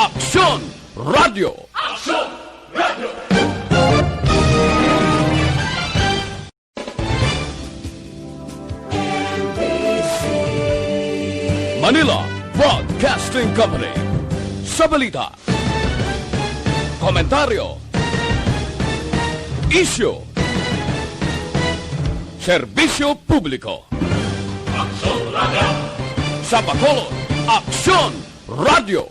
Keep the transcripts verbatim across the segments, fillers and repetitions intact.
Aksyon Radio. Aksyon Radio. Manila Broadcasting Company. Sa balita, komentaryo, isyu, serbisyo publiko. Aksyon Radio. Sa Bacolod, Aksyon Radio.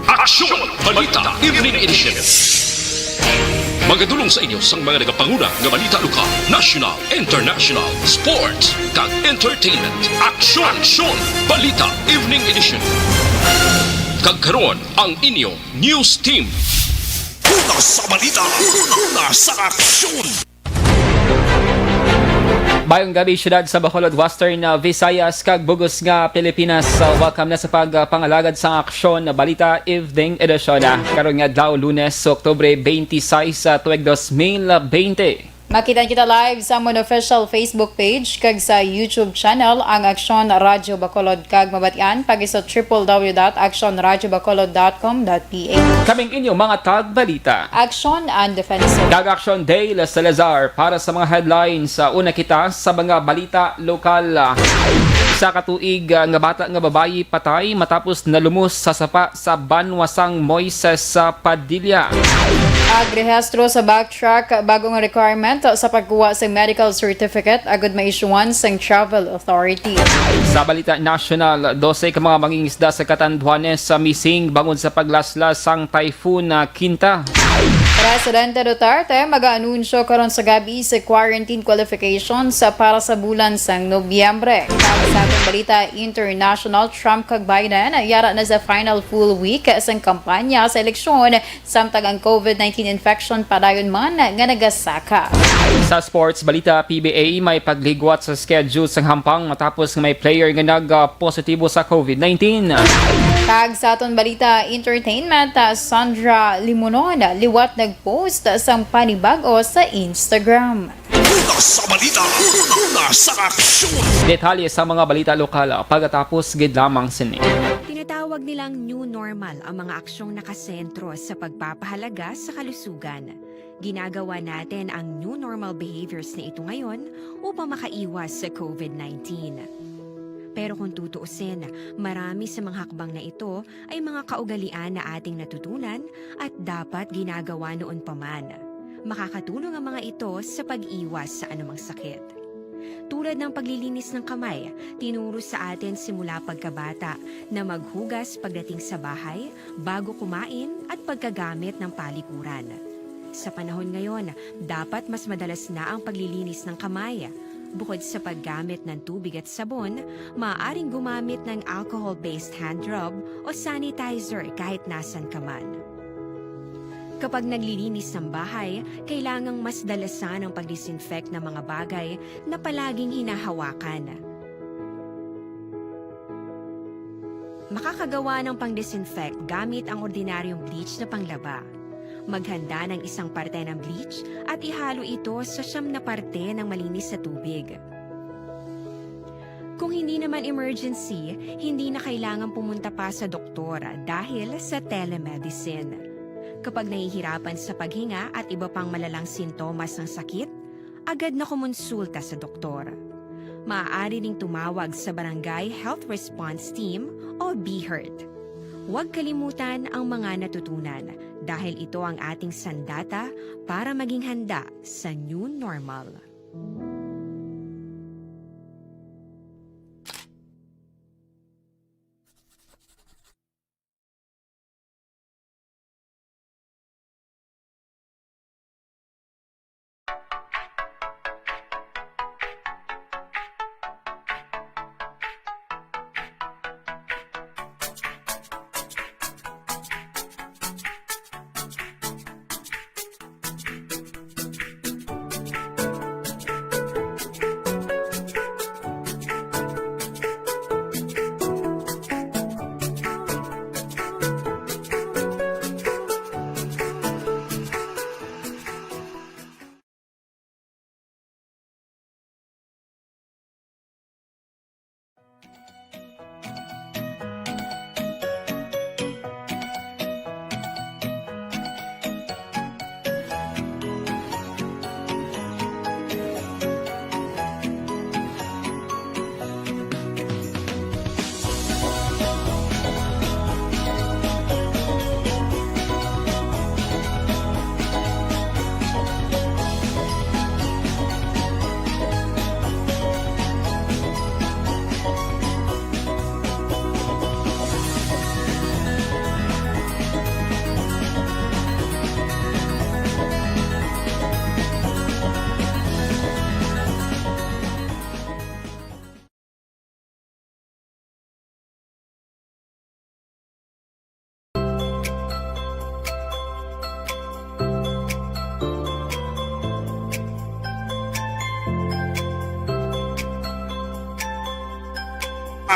Aksyon! Balita Evening Edition. Magadulong sa inyo sang mga nagapanguna nga balita lokal, national, international, sports, kag entertainment. Aksyon! Aksyon! Balita Evening Edition. Kag karon, ang inyo news team. Una sa balita, una sa aksyon. Mayong gabi, siyudad sa Bacolod, Western, uh, Visayas, kag bug-os nga Pilipinas. Uh, welcome na sa pagpangalagad sa Aksyon Balita Evening Edition, uh, karon nga adlaw, Lunes, Oktubre twenty-six, uh, tuig dos mil bente. Makita kita live sa amon official Facebook page kag sa YouTube channel, ang Aksyon Radyo Bacolod, kag mabatian pagi sa triple W dot aksyon radyo bacolod dot com dot P H. Kaming inyo mga tagbalita. Aksyon and Defensive. Kag Aksyon Dale Salazar para sa mga headlines. Sa una kita sa mga balita lokal. Isa ka tuig, ah, nga bata nga babayi patay matapos nalumos sa sapa sa Banwa sang Moises sa Padilla. Agrehistro sa Backtrack, bagong requirement sa pagkuha sa medical certificate agud maisyuhan sang travel authority. Sa balita nasyonal, dose ka mga mangingisda sa Catanduanes sa missing bangod sa paglaslas sang Typhoon Quinta. Presidente Duterte mag-aanunsyo karon sa gabi sa quarantine qualifications para sa bulan sang Nobyembre. Para sa atong balita international, Trump kag Biden yara na sa final full week sang kampanya sa eleksyon, samtang ang covid nineteen infection padayon man nga nagasaka. Sa sports balita, P B A may pagligwat sa schedule sang hampang matapos nga may player nga nag-positibo sa covid nineteen. Kag sa aton balita entertainment, ah, Sandra Limonon liwat nag-post sang panibag-o sa Instagram. Una sa balita, una sa aksyon. Detalye sa mga balita lokal, ah, pagkatapos gid lamang sini. Tinatawag nilang new normal ang mga aksyong nakasentro sa pagpapahalaga sa kalusugan. Ginagawa natin ang new normal behaviors na ito ngayon upang makaiwas sa covid nineteen. Pero kung tutuusin, marami sa mga hakbang na ito ay mga kaugalian na ating natutunan at dapat ginagawa noon pa man. Makakatulong ang mga ito sa pag-iwas sa anumang sakit. Tulad ng paglilinis ng kamay, tinuro sa atin simula pagkabata na maghugas pagdating sa bahay, bago kumain, at pagkagamit ng palikuran. Sa panahon ngayon, dapat mas madalas na ang paglilinis ng kamay. Bukod sa paggamit ng tubig at sabon, maaaring gumamit ng alcohol-based hand rub o sanitizer kahit nasan ka man. Kapag naglilinis ng bahay, kailangang mas dalasan ang pag-disinfect ng mga bagay na palaging hinahawakan. Makakagawa ng pang-disinfect gamit ang ordinaryong bleach na panglaba. Maghanda ng isang parte ng bleach at ihalo ito sa siyam na parte ng malinis na tubig. Kung hindi naman emergency, hindi na kailangan pumunta pa sa doktor dahil sa telemedicine. Kapag nahihirapan sa paghinga at iba pang malalang sintomas ng sakit, agad na kumonsulta sa doktor. Maaari ring tumawag sa Barangay Health Response Team o BHERT. Huwag kalimutan ang mga natutunan dahil ito ang ating sandata para maging handa sa new normal.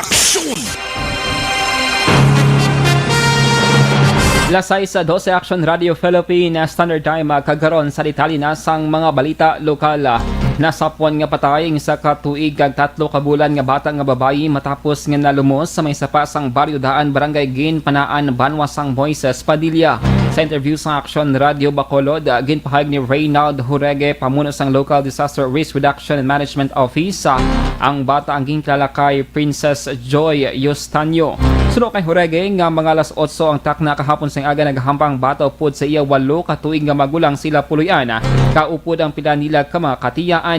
Aksyon! Las sais dose, Action Radio Philippine Standard Time, kag karon sa detalye na sang mga balita lokal. Nasapwan nga patay ang isa ka tuig kag tatlo ka bulan nga bata nga babayi matapos nga nalumos sa may sapa sang Barrio Daan, Barangay Ginpanaan, Banwa sang Moises Padilla. Sa interview sa Action Radio Bacolod, ginpahayag ni Reynald Jurege, pamuno sang Local Disaster Risk Reduction and Management Office, ang bata ang ginkilala kay Princess Joy Yustanyo. Suno kay Jurege nga mga alas otso ang takna kahapon sang aga, nagahambal ang bata upod sa iya walo ka tuig nga magulang sa ila puloy-an, kaupod ang pila nila ka mga katiyaan.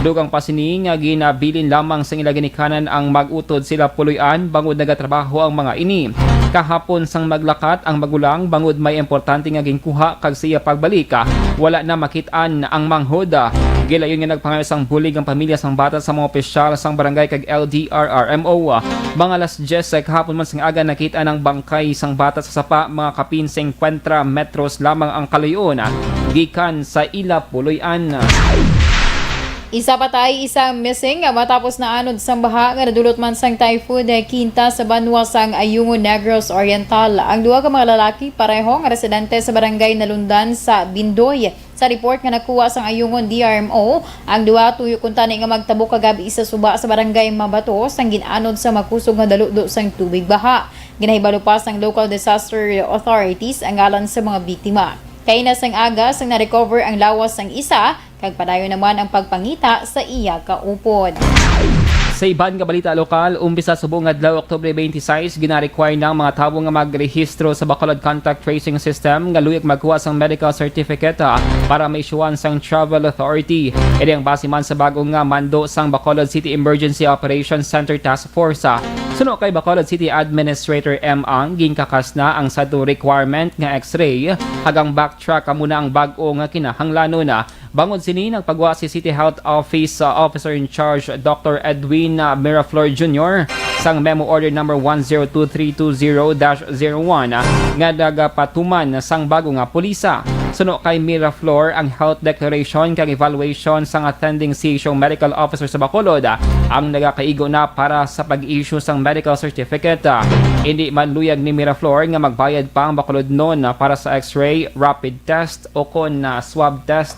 Dugang pa sini nga ginabilin lamang sang ila ginikanan ang mag-utod sa ila puloy-an bangod nagatrabaho ang mga ini. Kahapon sang maglakat ang magulang bangod may importante nga ginkuha kag sa iya pagbalik, ah, wala na makit-an ang manghod. Gilayon nga nagpangayo sang bulig ang pamilya sang bata sa mga opisyal sang barangay kag L D R R M O. Mga alas diyes kahapon man sang aga, nakit-an ang bangkay sang bata sa sapa, mga kapin singkwenta metros lamang ang kalayo-on gikan sa ila puloy-an. Isa patay, isa missing matapos naanod sang baha nga nadulot man sang Typhoon Quinta sa banwa sang Ayungon, Negros Oriental. Ang duha ka mga lalaki pareho nga residente sa barangay Nalundan sa Bindoy. Sa report nga nakuha sang Ayungon D R M O, ang duha tuyo kuntani nga magtabok kagabi sa suba sa barangay Mabato sang gin-anod sa makusog nga daludo sang tubig baha. Ginahibalo pa sang local disaster authorities ang ngalan sa mga biktima. Kaina sang aga sang na-recover ang lawas sang isa, kag padayon naman ang pagpangita sa iya kaupod. Sa iban nga balita lokal, umpisa subong adlaw, Oktubre twenty-six, gina-require na ang mga tawo nga magrehistro sa Bacolod Contact Tracing System nga luyag magkuha sang medical certificate, ah, para ma-issuean sang travel authority. Ini ang base man sa bag-o nga mando sang Bacolod City Emergency Operations Center Task Force, ah. Suno kay Bacolod City Administrator M Ang, ginkakas na ang sadto requirement nga X-ray, kag ang backtrack amo na ang bag-o nga kinahanglanon, ah. Bangod sini, nagpagwa si City Health Office, uh, Officer in Charge, Doctor Edwin, uh, Miraflor Junior, sang Memo Order Number one zero two three two zero dash zero one, uh, nga nagapatuman sang bago nga pulisa. Suno kay Miraflor, ang health declaration kag evaluation sang attending C H O medical officer sa Bacolod, uh, ang nagakaigo na para sa pag-issue sang medical certificate. Uh, indi man luyag ni Miraflor nga magbayad pa ang Bacolodnon, uh, para sa X-ray, rapid test, o kon, ah, swab test.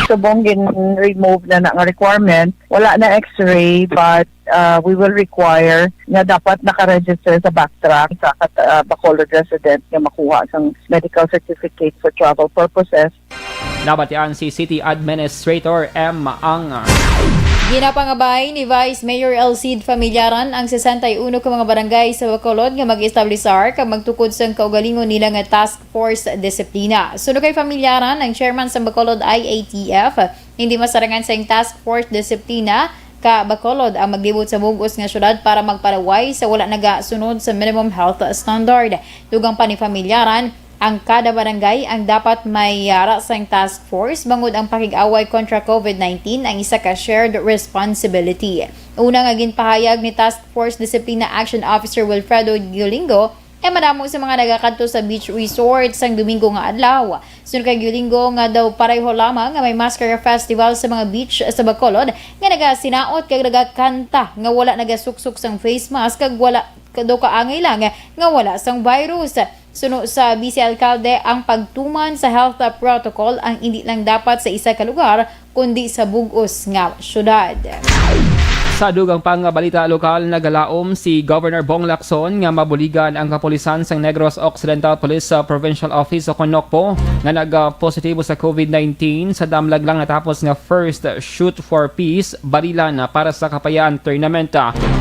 Subong gin-remove na na nga requirement, wala na X-ray, but, uh, we will require nga dapat naka-register sa backtrack sa kat-, uh, Bacolod resident nga makuha sang medical certificate for travel purposes. Nabatian si City Administrator M Ang. Ginapangabay ni Vice Mayor Elcid Familiaran ang sesenta y uno ka mga barangay sa Bacolod nga mag-establisar kag magtukod sang kaugalingon nila nga task force disiplina. Suno kay Familiaran, ang chairman sang Bacolod I A T F, hindi masarangan sang task force disiplina ka Bacolod ang maglibot sa bug-os nga syudad para magparaway sa wala nagasunod sa minimum health standard. Dugang pa ni Familiaran, ang kada barangay ang dapat may yara sang task force, bangod ang pakig-away kontra covid nineteen ang isa ka shared responsibility. Una nga ginpahayag ni Task Force Disiplina Action Officer Wilfredo Gulingo, ay madamo sa mga nagakadto sa beach resort sang Domingo nga adlaw. Suno kay Gulingo nga daw pareho lamang nga may maskara festival sa mga beach sa Bacolod nga nagasinaot kag nagakanta nga wala nagasuksok sang face mask kag wala daw kaangay lang nga wala sang virus. Suno sa Vice Alcalde, ang pagtuman sa health protocol ang indi lang dapat sa isa ka lugar, kundi sa bug-os nga syudad. Sa dugang pang balita lokal, nagalaom si Governor Bong Lacson nga mabuligan ang kapulisan sang Negros Occidental Police, uh, Provincial Office o kon NOCPO nga nagpositibo sa covid nineteen sa damlag lang natapos nga first Shoot for Peace Barilan, uh, para sa Kapayaan Tournament.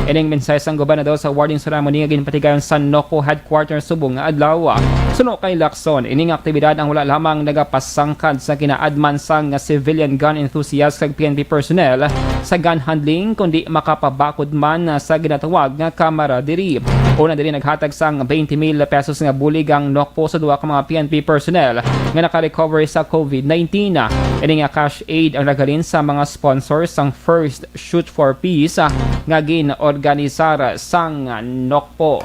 Ining mensahe sang gobernador sa awarding ceremony nga ginpatigayon sa NOCPO headquarters subong nga adlaw. Suno kay Lacson, ining aktibidad ang wala lamang nagapasangkad sa ginaadman sang civilian gun enthusiast kag P N P personnel sa gun handling, kundi makapabakod man sa ginatawag nga camaraderie. Una diri, naghatag sang twenty mil pesos nga bulig ang NOCPO sa duha ka mga P N P personnel nga naka-recover sa covid nineteen. Ini nga cash aid ang naghalin sa mga sponsors sang First Shoot for Peace, ah, nga gin-organisar sang NOCPO.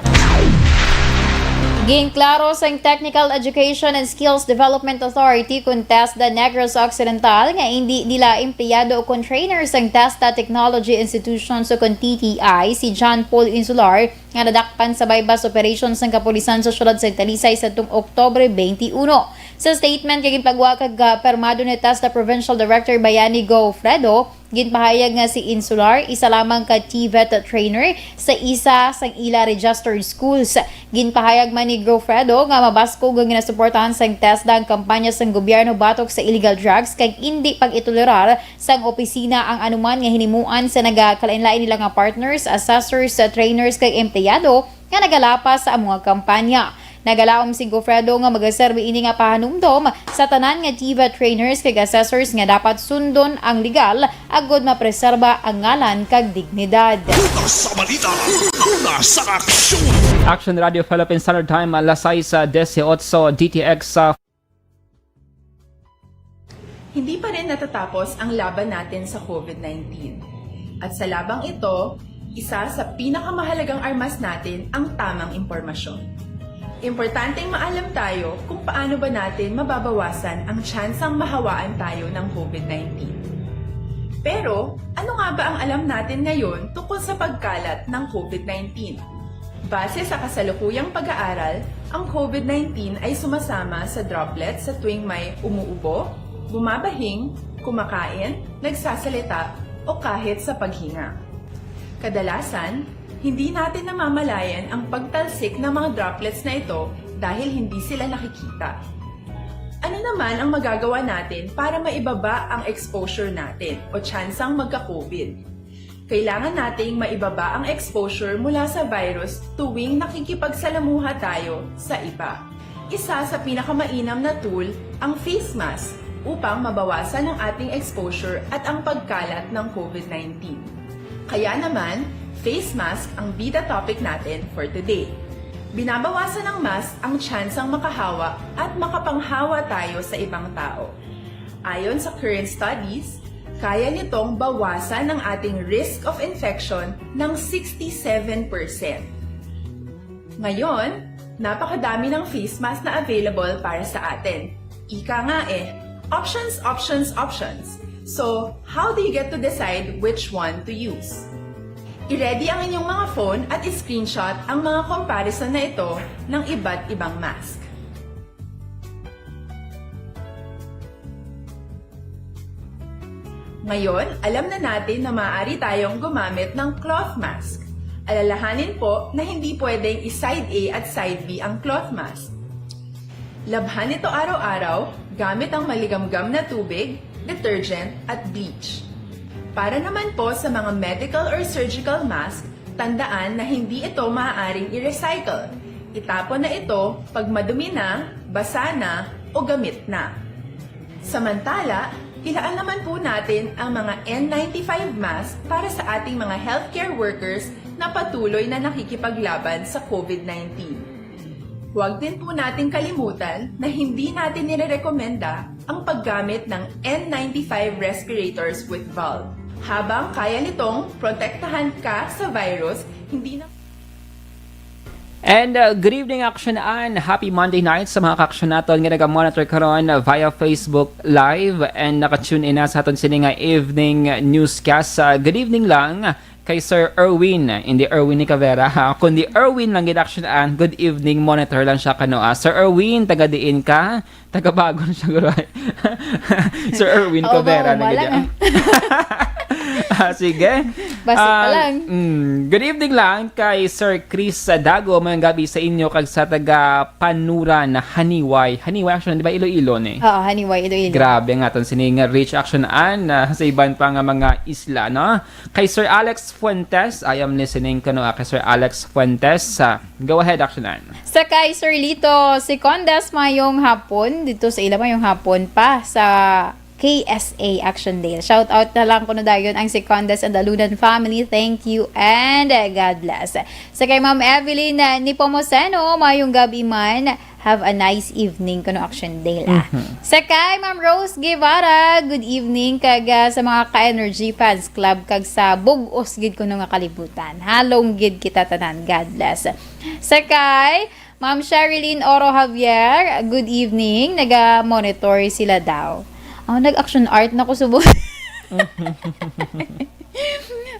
Ginklaro sang Technical Education and Skills Development Authority kon TESDA Negros Occidental nga indi nila empleyado o kon trainer sang TESDA Technology Institutions o kon T T I si John Paul Insular nga nadakpan sa buy-bust operation sang kapulisan sa siyudad sa Talisay sa tung Oktubre twenty-one. Sa statement nga ginpagwa kag, ah, permado ni TESDA Provincial Director Bayani Go Fredo, ginpahayag nga si Insular isa lamang ka TVET trainer sa isa sang ila registered schools. Ginpahayag man ni Go Fredo nga mabaskog nga ginasuportahan sang TESDA ang kampanya sang gobyerno batok sa illegal drugs kag indi pag-itolerar sang opisina ang anuman nga hinimuan sa nagakalain-lain nila nga partners, assessors, trainers kag empleyado nga nagalapas sa amo nga kampanya. Nagalaom si Gofredo nga magaserbi ini nga pahanumdom sa tanan nga TVET trainers kag assessors nga dapat sundon ang legal agod mapreserba ang ngalan kag dignidad. Una sa balita, una sa aksyon. Action Radio Philippine Standard Time, alas sais, ah, dieciocho, D T X, ah, Hindi pa rin natatapos ang laban natin sa COVID nineteen. At sa labang ito, isa sa pinakamahalagang armas natin ang tamang impormasyon. Importanteng maalam tayo kung paano ba natin mababawasan ang tsansang mahawaan tayo ng COVID nineteen. Pero, ano nga ba ang alam natin ngayon tungkol sa pagkalat ng COVID nineteen? Base sa kasalukuyang pag-aaral, ang COVID nineteen ay sumasama sa droplets sa tuwing may umuubo, bumabahing, kumakain, nagsasalita, o kahit sa paghinga. Kadalasan, hindi natin namamalayan ang pagtalsik ng mga droplets na ito dahil hindi sila nakikita. Ano naman ang magagawa natin para maibaba ang exposure natin o tsansang magka-COVID? Kailangan nating maibaba ang exposure mula sa virus tuwing nakikipagsalamuha tayo sa iba. Isa sa pinakamainam na tool ang face mask upang mabawasan ang ating exposure at ang pagkalat ng COVID nineteen. Kaya naman, face mask ang bida topic natin for today. Binabawasan ng mask ang tsansang makahawa at makapanghawa tayo sa ibang tao. Ayon sa current studies, kaya nitong bawasan ang ating risk of infection ng sixty-seven percent. Ngayon, napakadami ng face mask na available para sa atin. Ika nga eh, options, options, options. So, how do you get to decide which one to use? I-ready ang inyong mga phone at i-screenshot ang mga comparison na ito ng iba't ibang mask. Ngayon, alam na natin na maaari tayong gumamit ng cloth mask. Alalahanin po na hindi pwedeng i-side A at side B ang cloth mask. Labhan ito araw-araw gamit ang maligamgam na tubig, detergent, at bleach. Para naman po sa mga medical or surgical mask, tandaan na hindi ito maaaring i-recycle. Itapon na ito pag madumi na, basa na, o gamit na. Samantala, ilaan naman po natin ang mga N ninety-five mask para sa ating mga healthcare workers na patuloy na nakikipaglaban sa COVID nineteen. Huwag din po nating kalimutan na hindi natin nirerekomenda ang paggamit ng N ninety-five respirators with valve habang kaya nitong protektahan ka sa virus, hindi na And, uh, good evening, Action Ann. Happy Monday night sa mga ka-action naton nga naga-monitor karon via Facebook Live and naka-tune in na sa aton sini nga evening newscast. Uh, good evening lang kay Sir Erwin. Hindi Erwin ni Cavera, ha? Kundi Erwin lang gid, Action Ann. Good evening, monitor lang siya kano, ah. Sir Erwin, taga diin ka? Taga Bagon siya, guro. Sir Erwin Cavera na gid, ah. Ah, sige. Basi pa lang. Mm, good evening lang kay Sir Chris Dago. Mayong gabi sa inyo kag sa taga Panuran, Haniway. Haniway, actually, di ba Iloilo ni? Oo, Haniway, Iloilo. Grabe nga ton sini nga rich, Action Ann, ah, sa iban pa nga mga isla, no? Kay Sir Alex Fuentes, I am listening kano, ah, kay Sir Alex Fuentes. Ah, go ahead, Action Ann. Sa kay Sir Lito Secondas, mayong hapon. Dito sa ila, mayong hapon pa sa K S A Action Dale. Shout out na lang kuno dayon ang Secondas and Alunan family. Thank you and, uh, God bless. Sa kay Ma'am Evelyn, uh, Nepomuceno, mayong gabi man. Have a nice evening kuno, Action Dale, ah. Mhm. Sa kay Ma'am Rose Guevara, good evening, kag, ah, sa mga Ka-Energy Fans Club, kag sa bug-os gid kuno nga kalibutan. Halong gid kita tanan. God bless. Sa kay Ma'am Sherilyn Oro Javier, good evening. Naga-monitor sila daw. Oh, nag-action art na ko subong.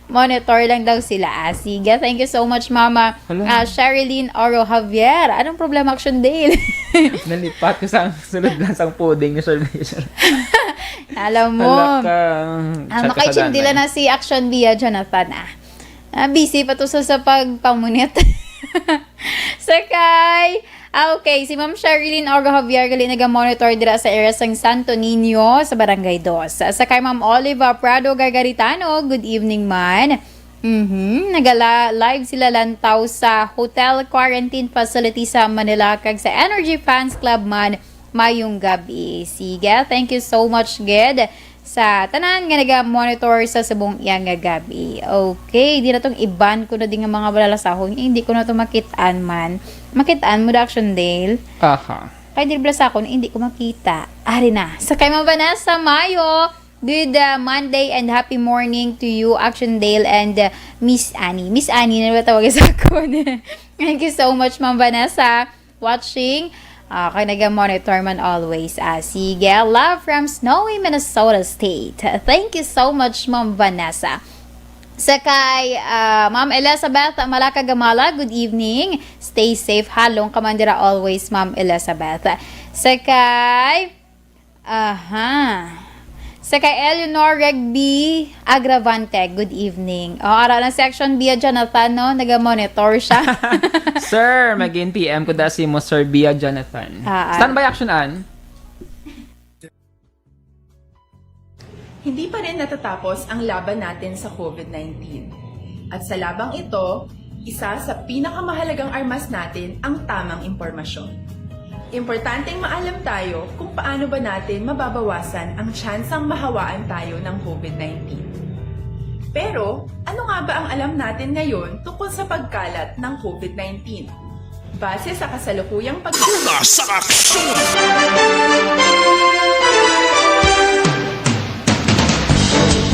Monitor lang daw sila. Ah, sige. Thank you so much, Mama. Hala. Ah, Sherilyn Oro Javier. Anong problema, Action Dale? Nalipat ko sa sulod lang sa pudding ni Sir Bishop. Alam mo, Hala ka, ah, chat ka sa makaichindila danay. Na si Action Bia Jonathan, ah. Ah, busy pa to sa, sa pagpamunit. Sakay. Ah, okay. Si Ma'am Sherilyn Orgo Javier gali naga-monitor dira sa area sang Santo Niño sa Barangay Dos. Sakay Ma'am Oliva Prado Gargaritano, good evening man. Mhm. Nagala live sila lantaw sa hotel quarantine facility sa Manila kag sa Energy Fans Club man. Mayong gabi. Sige, thank you so much gid sa tanan nga naga-monitor sa subong iya nga gabi. Okay, di na tong iban ko na din nga mga balalasahon. Hindi ko na to makit-an man. Makit-an mo da, Action Dale? Aha. Kay di bala sa akon, hindi ko makita. Ari na. Sa kay Ma'am Vanessa Mayo, good, uh, Monday and happy morning to you, Action Dale and, uh, Miss Annie. Miss Annie na ba tawag sa akon? Thank you so much, Ma'am Vanessa, watching. Ah, kay naga-monitor man always. Ah, sige. Love from Snowy, Minnesota State. Thank you so much, Ma'am Vanessa. Sa kay, ah, Ma'am Elizabeth Malaka Gamala, good evening. Stay safe, halong ka man dira always, Ma'am Elizabeth. Sa kay, aha. Sa kay Eleanor Regby Agravante, good evening. O, ara na si Action Bia Jonathan, no? Naga-monitor siya. Sir, magin P M ko da si mo, Sir Bia Jonathan. Ah, ah. Standby, Action An. Hindi pa rin natatapos ang laban natin sa COVID nineteen. At sa labang ito, isa sa pinakamahalagang armas natin ang tamang impormasyon. Importanteng maalam tayo kung paano ba natin mababawasan ang tsansang mahawaan tayo ng COVID nineteen. Pero, ano nga ba ang alam natin ngayon tungkol sa pagkalat ng COVID nineteen? Base sa kasalukuyang pag- Una sa aksyon!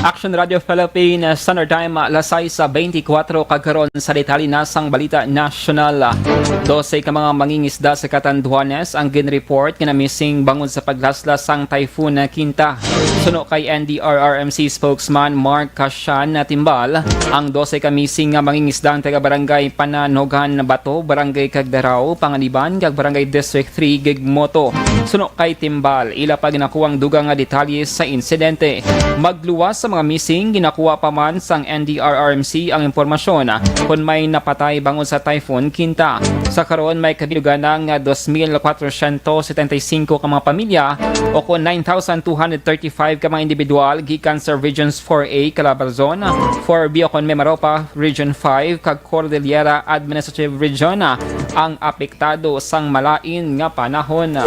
Action Radio Philippines, Standard Time, alas sais beintikwatro, kag karon sa detalye na sang balita nasyonal. Dose ka mga mangingisda sa Catanduanes ang ginreport nga na-missing bangod sa paglaslas sang Typhoon Quinta. Suno kay N D R R M C spokesman Mark Kashan Timbal, ang dose ka missing nga mangingisda ang taga Barangay Pananogan Bato, Barangay Cagdarao, Panganiban, kag Barangay District three, Gigmoto. Suno kay Timbal, ila pa ginakuha ang dugang nga detalye sa insidente. Magluwas sa mga missing, ginakuha pa man sang N D R R M C ang impormasyon kon may napatay bangod sa Typhoon Quinta. Sa karon, may kabilugan na nga dos mil kwatrosyentos setenta y cinco ka mga pamilya, o kon nine thousand two hundred thirty-five ka mga individual gikan sa Regions four A Calabarzon, four B o kon Mimaropa Region five, kag Cordillera Administrative Region ang apektado sang malain nga panahon.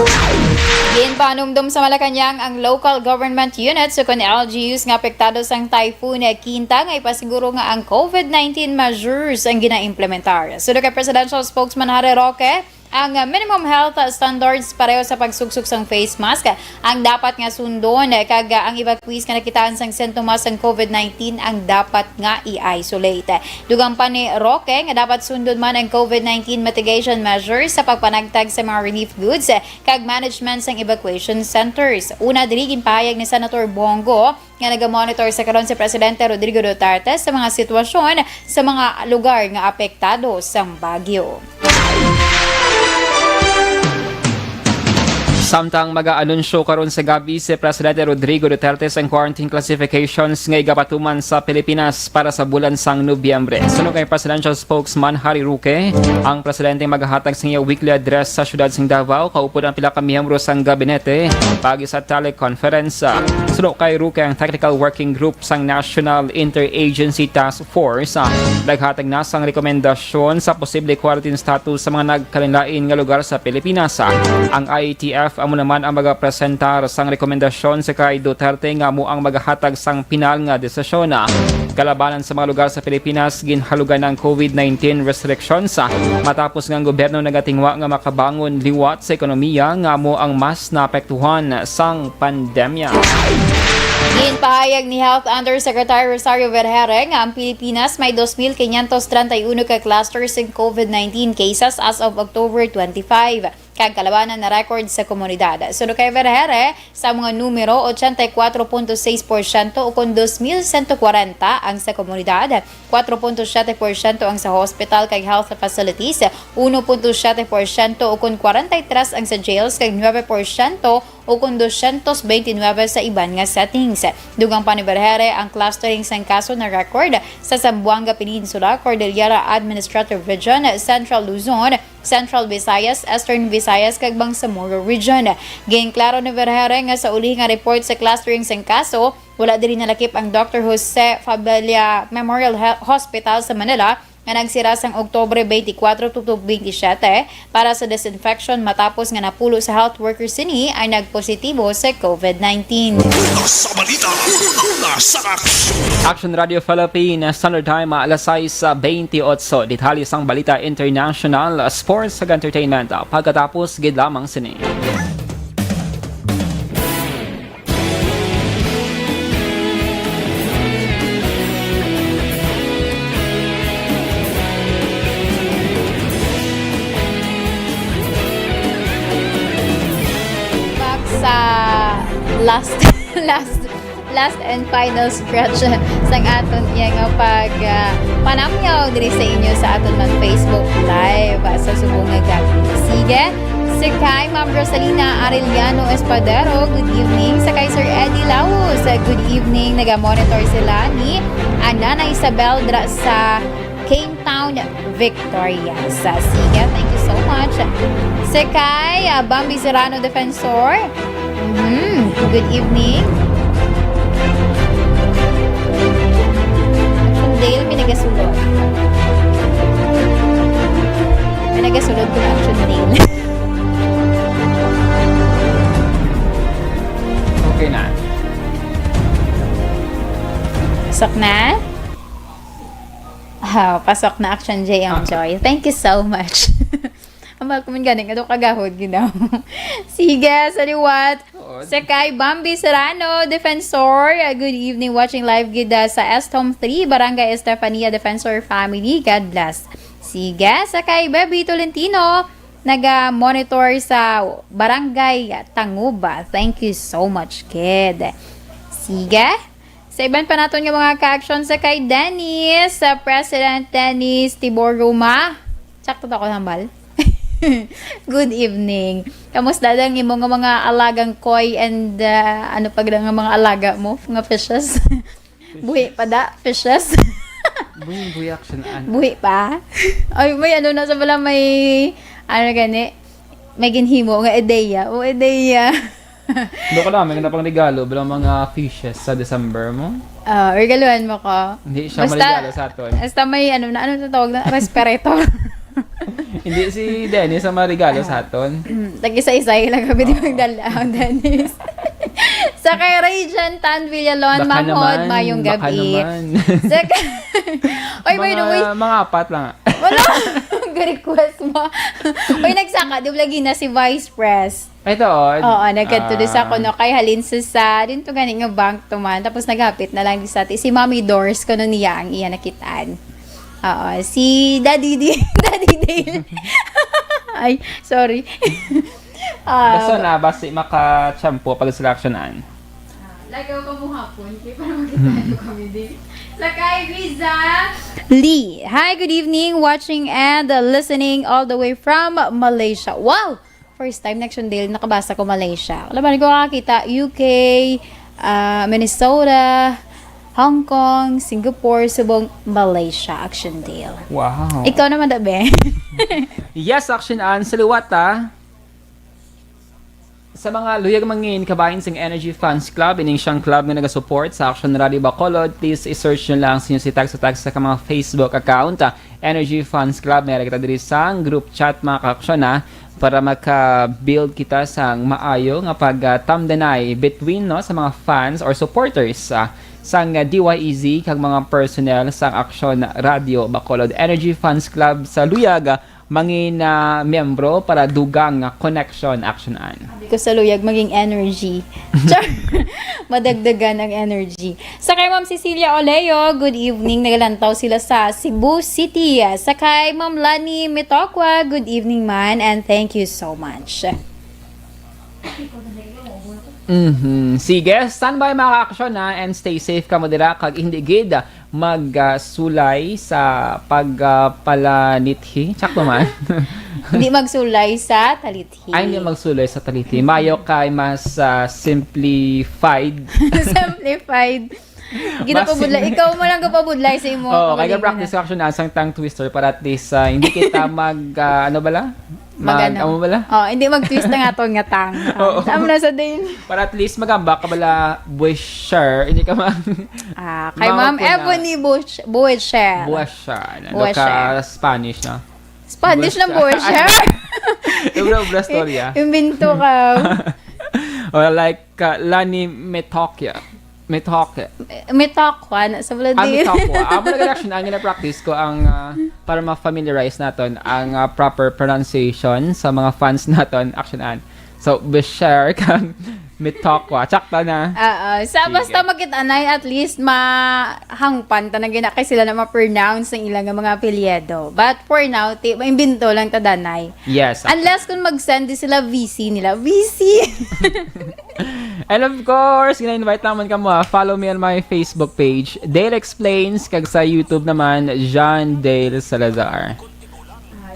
Ginpanumdom sa Malacañang ang local government units o kon L G Us nga apektado sang Typhoon Quinta nga ipasiguro nga ang COVID nineteen measures ang ginaimplementar. Suno kay Presidential Spokesman Harry Roque, ang minimum health standards pareho sa pagsuksok sang face mask ang dapat nga sundon, kag ang evacuees nga nakitaan sang sintomas sang COVID nineteen ang dapat nga i-isolate. Dugang pa ni Roque nga dapat sundon man ang COVID nineteen mitigation measures sa pagpanagtag sa mga relief goods kag management sang evacuation centers. Una diri, ginpahayag ni Senator Bong Go nga nagamonitor sa karon si Presidente Rodrigo Duterte sa mga sitwasyon sa mga lugar nga apektado sang bagyo. Samtang mag-aanunsyo karon sa gabi si Presidente Rodrigo Duterte sang quarantine classifications nga igapatuman sa Pilipinas para sa bulan sang Nobyembre. Suno kay Presidential Spokesman Harry Roque, ang presidente magahatag sang iya weekly address sa siyudad sang Davao, kaupod ang pila ka miyembro sang gabinete, paagi sa teleconference. Suno kay Roque, ang Technical Working Group sang National Interagency Task Force, ah, naghatag na sang rekomendasyon sa posible quarantine status sa mga nagkalainlain nga lugar sa Pilipinas. Ang I A T F amo naman ang magapresentar sang rekomendasyon sa kay Duterte nga amo ang magahatag sang pinal nga desisyon. Kalabanan sa mga lugar sa Pilipinas, ginhalugan ang COVID nineteen restrictions, matapos nga ang gobyerno nagatingwa nga makabangon liwat sa ekonomiya nga amo ang mas naapektuhan sang pandemya. Ginpahayag ni Health Undersecretary Rosario Vergere nga ang Pilipinas may dos mil quinientos treinta y uno ka cluster sing COVID nineteen cases as of October twenty-five. Kag kalabanan na record sa komunidad. Suno kay Vergere, sa mga numero, ochenta y cuatro punto seis porsyento ukon dos mil sento kwarenta ang sa komunidad, cuatro punto siete porsyento ang sa hospital kag health facilities, uno punto siete porsyento ukon kwarenta y tres ang sa jails, kag nuebe porsyento ukon dosyentos beintinuebe sa iban nga settings. Dugang pa ni Vergere, ang clustering sang kaso na record sa Zamboanga Peninsula, Cordillera Administrative Region, Central Luzon, Central Visayas, Eastern Visayas, kag Bangsamoro Region. Ginklaro ni Vergere nga sa uli nga report sa clustering sang kaso, wala diri nalakip ang Doctor Jose Fabella Memorial He-, Hospital sa Manila, nga nagsira sang Oktubre twenty-four to twenty-seven para sa disinfection matapos nga napulo sa health workers sini ay nagpositibo sa COVID nineteen. Sa balita, una sa aksyon. Action Radio Philippines, Standard Time, alas sais bentiocho. Detalye sang balita international, sports, ug entertainment. Pagkatapos gid lamang sini. Back sa last, last, last and final stretch sang aton iya nga pag, ah, panamyaw diri sa inyo sa aton mag Facebook Live, ah, sa subong nga gab-i. Sige, si kay Ma'am Rosalina Arellano Espadero, good evening. Sa kay Sir Eddie Laus, good evening. Naga-monitor sila ni, ah, Nanay Isabel dra sa Kingtown, Victorias. Sige, thank you so much. Si kay, ah, Bambi Serrano Defensor. Mhm. Good evening. Action Dale, may nagasulod. May nagasulod ko na Action Dale. Okay na. Pasok na? Ah, pasok na, Action J M Joy. Thank you so much. Ang mahal ko man gani, nga daw kagahod, ginaw. Sige, sa liwat. Oo. Sa kay Bambi Serrano, Defensor. Uh, good evening, watching live gid, uh, sa Estom three, Barangay Estefania, Defensor family. God bless. Sige, sa kay Bebby Tolentino, naga-monitor sa Barangay Tanguba. Thank you so much, kid. Sige. Sa iban pa naton nga mga ka-action, sa kay Dennis, sa President Dennis Tibor Ruma. Sakto to ako, hambal? Good evening. Kamusta dang imo nga mga alagang koi and, ah, ano pa gid nga mga alaga mo, nga fishes? Buhi pa da, fishes? Buhi, buhi, Action Ann. Buhi pa? Ay, may ano na sa pala, may, ano gani, may ginhimo nga ideya. O, ideya. Ano ko lang, may ganda pang regalo, bilang mga fishes sa December mo? Ah, regaluhan mo ko. Hindi siya Basta, maregalo sa aton. Basta may ano na, ano na tawag na? Respirator. Hindi si Dennis ang marigalo sa aton. Tag-isa-isa lang kami di Oo. magdala ang Dennis. Sa kay Regent Tan Villalon, Baka Manghod, naman, mayong baka gabi. naman. Sa kay, oy, by the Mga, way, mga apat lang. Wala. Ang request mo. Uy, nagsaka, di ba lagi na si Vice Pres? Ay, tuod? Oo, nagkadto di sa Ah. kuno kay halin sa, sa, din to gani nga bank to man. Tapos naghapit na lang di sa ti-, si Mommy Dors, kuno niya ang iya nakitaan. Oo, si Daddy Di-, Daddy Dale. Ay, sorry. Ah, Basta na, basi maka-champo pala sila Action Ann. Lagaw ka mo hapon, kaya para makita nyo kami din. Sa kay Riza Lee. Hi, good evening. Watching and, uh, listening all the way from Malaysia. Wow! First time na Action Dale, nakabasa ko Malaysia. Wala ba ko kakita? U K, ah, Minnesota, Hong Kong, Singapore, subong Malaysia, Action Dale. Wow. Ikaw naman, Dabe. Yes, Action Ann, sa liwat, ah. Sa mga luyag mangin kabahin sing Energy Fans Club, ining siyang club nga nagasupport sa Action Radio Bacolod, please i-search nyo lang sa inyo si tag sa tag sa mga Facebook account, ah, Energy Fans Club. May kita diri sang group chat, mga ka-action, ah, para maka-build kita sang maayo nga pagtamdanay between, no, sa mga fans or supporters, ah, sang D Y E Z kag mga personnel sang Action Radio Bacolod. Energy Fans Club sa luyag, ah, mangin, ah, miyembro para dugang nga connection, Action Ann. Sabi ko sa luyag, maging energy. Char! Madagdagan ang energy. Sa kay Ma'am Cecilia Oleo, good evening. Nagalantaw sila sa Cebu City. Sa kay Ma'am Lani Mitokwa, good evening man, and thank you so much. Mhm. Sige, standby, mga ka-aksyon, ha, and stay safe kamo dira, kag hindi gid mag, ah, sulay sa pag, ah, palanithi. Sakto man. Hindi magsulay sa talithi. Ay, hindi magsulay sa talithi. Mayo kay mas, ah, simplified. Simplified. Ginapabudlay. Mas sim- Ikaw mo lang gapabudlay sa imo. Oo, kay kaugalingon practice na. Ko, actually, na sang tongue twister para at least, ah, hindi kita mag, ah, ano bala? Mag, ano? Mag-ano? Amo bala? Oh, hindi mag-twist ang aton nga tongue. Oo. Tama na sa din. Para at least magamba ka bala, Buesher. Hindi ka mag-, Ah, kay Ma'am Ebony Bush-, Buesher. Buesher. Ano ka, Spanish, no? Spanish ng Buesher. Buesher. Ubra-ubra storya. Imbento ka. Or like, uh, Lani Metokia. Metokia. Mitokwa na sa Ah, Vladimir. Mitokwa. Amo na gani, Action Ann, gina-practice ko ang, ah, para ma-familiarize naton ang, ah, proper pronunciation sa mga fans naton, Action Ann. So, Bashar kag Mitokwa. Tsakta na. Oo. Sa Sige. Basta makita na, at least mahangpan ta na gina kay sila na ma-pronounce ang ilang mga apelyido. But for now, ti, maimbento lang ta danay. Yes. Unless kung mag-send di sila V C nila. V C! And of course, gina-invite naman ka mo, ah. Follow me on my Facebook page, Dale Explains, kag sa YouTube naman, John Dale Salazar. Ah,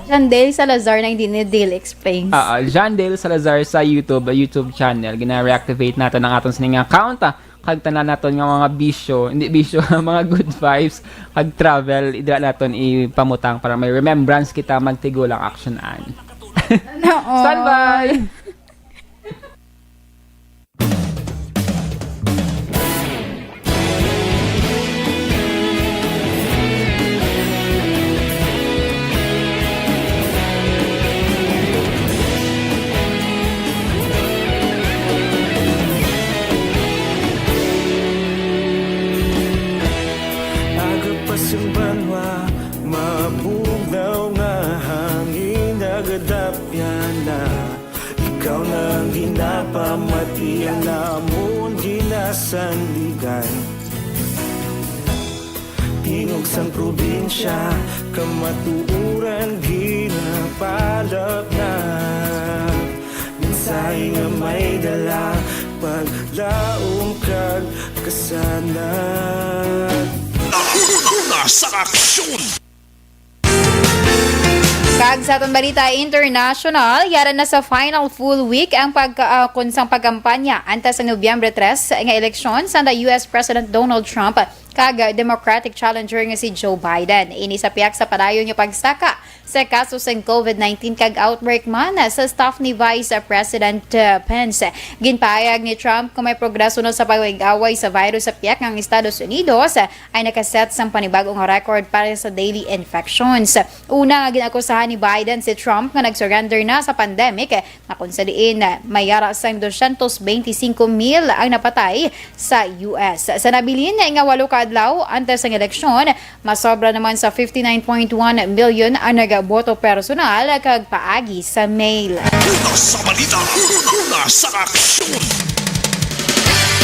John Dale Salazar na hindi ni Dale Explains. Ah, ah, John Dale Salazar sa YouTube, ah, YouTube channel. Gina-reactivate naton ang aton sining account, ah. Kag tanan naton nga mga bisyo, hindi bisyo, mga good vibes, kag travel, idala naton ipamutang para may remembrance kita magtigulang, Action Ann. Sana all. Standby! Aga pa sing banwa, mabugnaw nga hangin nagadapyan na. Ikaw na ang ginapamati, ang amon ginasandigan. Tingog sang probinsya, kamatuoran ginapalapnag. Mensahe nga may dala, paglaom kag kasanag. Nahuna sa aksyon. Kag sa aton balita international, yara na sa final full week ang pagka-, ah, kun sang pagkampanya antes sa Nobyembre tres nga eleksyon sanda U S President Donald Trump kag Democratic challenger nga si Joe Biden. Ini sa pihak sa padayon nga pagsaka sa kaso sang covid nineteen kag outbreak man sa staff ni Vice President, uh, Pence. Ginpahayag ni Trump kung may progreso na sa pag-away sa virus sa pihak nga ang Estados Unidos ay nakaset sang panibag-o nga record para sa daily infections. Una nga ginakusahan ni Biden si Trump nga nag-surrender na sa pandemic, nga kung sa diin may yara sang dosyentos benti singko mil ang napatay sa U S. Sa nabilin nga walo ka adlaw antes sang eleksyon, masobra naman sa fifty-nine point one million ang nagaboto personal kag paagi sa mail. Una sa balita, una sa aksyon.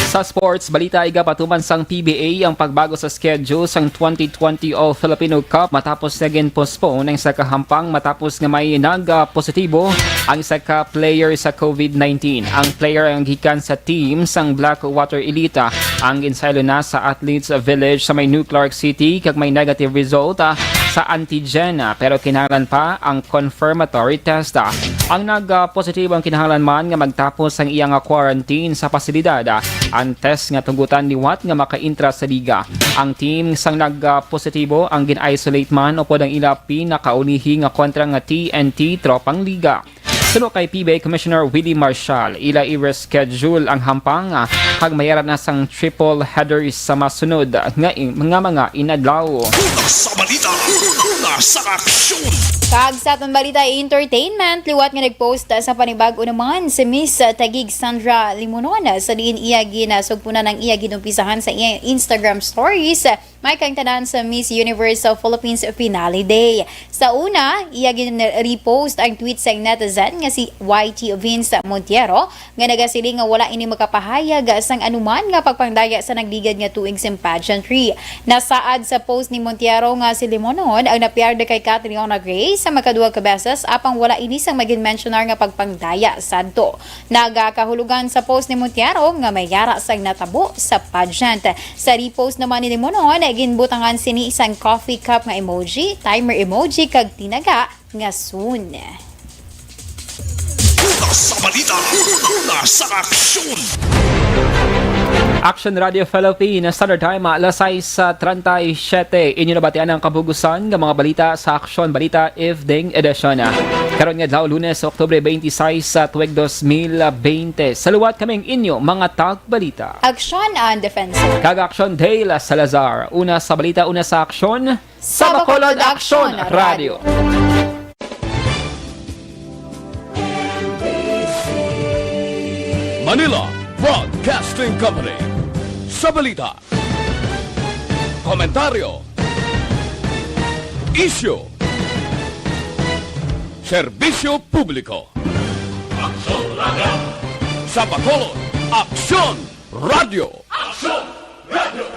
Sa sports balita, igapatuman sang P B A ang pagbago sa schedule sang twenty twenty All Filipino Cup matapos nga gin-postpone ang isa ka hampang matapos nga may nag-positibo ang isa ka player sa covid nineteen. Ang player ang gikan sa team sang Blackwater Elite, ang ginsaylo na sa Athletes Village sa may New Clark City kag may negative result, ah, sa antigen, ah, pero kinahanglan pa ang confirmatory test, ah. Ang nag, ah, positibo ang kinahanglan man nga magtapos ang iya nga quarantine sa pasilidad, ah, antes nga tugutan liwat nga makaintra sa liga. Ang team sang nag, ah, positibo ang gin-isolate man upod ang ila pinakaulihi nga kontra nga T N T Tropang Liga. Suno kay P B A Commissioner Willie Marshall, ila i-reschedule ang hampang, ah, kag mayara na sang triple header sa masunod nga, nga mga inadlaw. Una sa balita, una sa aksyon. Kag sa aton balita entertainment, liwat nga nag-post sa panibag-o naman si Miss Taguig Sandra Limonon, sa diin iya ginasugpunan ang iya ginumpisahan sa iya Instagram stories. May kaangtanan sa Miss Universe sa Philippines Finale Day. Sa una, iya gin-repost ang tweet sang netizen nga si Y T Vince Montiero, nga nagasiling nga wala ini makapahayag sang anuman nga pagpangdaya sa nagligad nga tuig sing pageantry. Nasaad sa post ni Montiero nga si Limonon ang napierde kay Catriona Gray sa makaduha ka beses, apang wala ini sang magin-mensyonar nga pagpangdaya sadto. Nagakahulugan sa post ni Montiero nga may yara sang natabo sa pageant. Sa repost naman ni Limonon, ginbutangan sini sang coffee cup nga emoji, timer emoji, kag tinaga nga soon. Una sa balita, una sa aksyon. Action Radio Philippines, Standard Time, alas sais treinta y siete. Inyo nabatian ang kabugusan nga mga balita sa Aksyon Balita Evening Edition. Karon nga adlaw, Lunes, Oktubre twenty-six, sa tuig dos mil bente. Sa liwat, kami ang inyo mga tagbalita. Aksyon and Defensa. Kag Aksyon Dale Salazar. Una sa balita, una sa aksyon. Sa Bacolod Aksyon Radio. Manila Broadcasting Company. Sa balita, komentaryo, isyu, serbisyo publiko. Aksyon Radio. Sa Bacolod, Aksyon Radio. Aksyon Radio.